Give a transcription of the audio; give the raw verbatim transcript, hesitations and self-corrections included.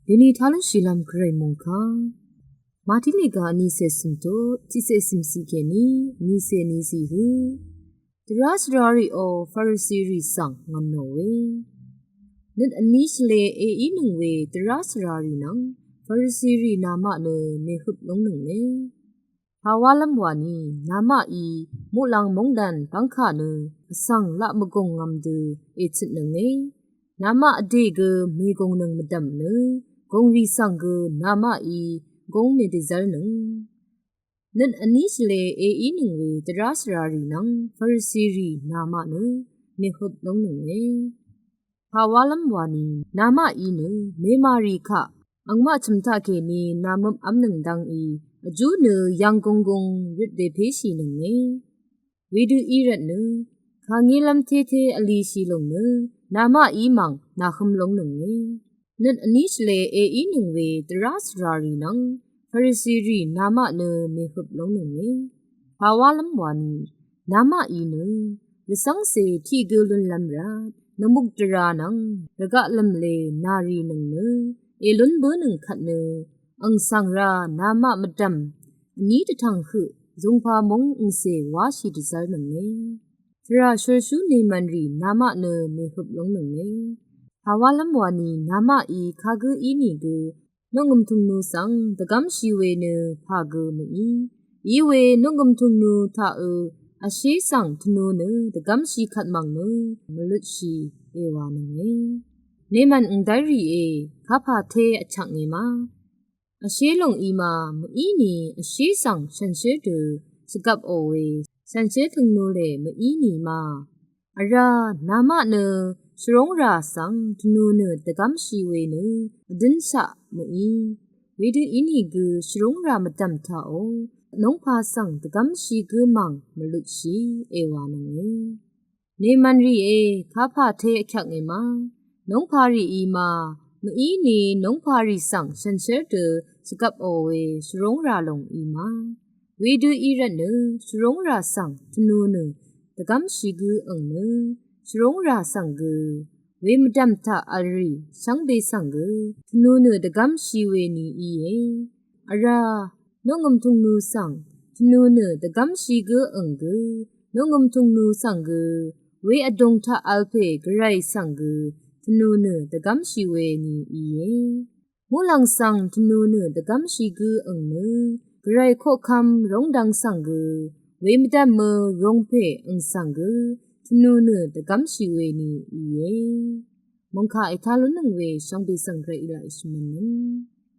Deni talun shilam gvray mungka. Mati lega ni se simto, ti se simsi keni, ni se ni si hu. Dvra svrari o Farisiri sang ngan no we. Nøt ani shle e inung we dvra svrari nang Farisiri nama nø mehut lung nung we. Hawalam wani nama i mulang mungdan bangka nø asang la mvgong ngam dø e chit nung we. Nama ade gø mvgong nung mvdam nø gongri sang gø nama i gong mvdizal nung. Nøt ani shle e inung we dvra svrari nang Farisiri nama nø mehut lung nung we. Hawalam wani nama i nø memari ka angma chimta keni namøp amnung dang i aju nø yang gong gong rit de peshi nung we. Wedø irat nø kangilam tete ali shi lung nø nama i mang nahum lung nung we. Nøt ani shle e inung we dvra svrari nang Farisiri nama nø mehut lung nung we. Hawalam wani nama i nø rvsang se ti gø lun lam rat nvmuk dvra nang rvga lam le nari nung nø elun bø nung kat nø ang sang ra nama mvdam ani tvtang hu zungpa mung ang se washi dvzal nung we. Tvra shorshu nemanri nama nø mehut lung nung we. Hawalam wani nama i kagø ini gø nungum tungnu sang dvgam shi we nø pa gø mv i. Iwe nungum tungnu ta ø ashe sang tnu nø dvgam shi kat mang nø mvlut shi ewa nung we. Neman ang dari e kapa te achak nge ma. Ashe lung i ma mv ini ashe sang shanshe dø shagap o we shanshe tungnu le mv ini ma. Ara nama nø shvrong ra sang tnu nø dvgam shi we nø adøn sha mv i. Wedø ini gø shvrong ra mvdam ta o nungpa sang dvgam shi gø mang mvlut shi ewa nung we. Nemanri e kapa te akyak nge ma. Nungpari i ma mv ini nungpari sang shanshe dø shagap o we shvrong ra lung i ma. Wedø irat nø shvrong ra sang tnu nø dvgam shi gø ang nø shvrong ra sang gø we mvdam ta alri shangbe sang gø tnu nø dvgam shi we ni i e. Ara nungum tungnu sang tnu nø dvgam shi gø ang gø nungum tungnu sang gø we adong ta alpe gvray sang gø tnu nø dvgam shi we ni i e. Mulang sang tnu nø dvgam shi gø ang nø gvray kokam rongdang sang gø we mvdam mø rongpe ang sang gø tnu nø dvgam shi we ni i e. Mungka e talun nung we shangbe sang gvray ila ishman nung.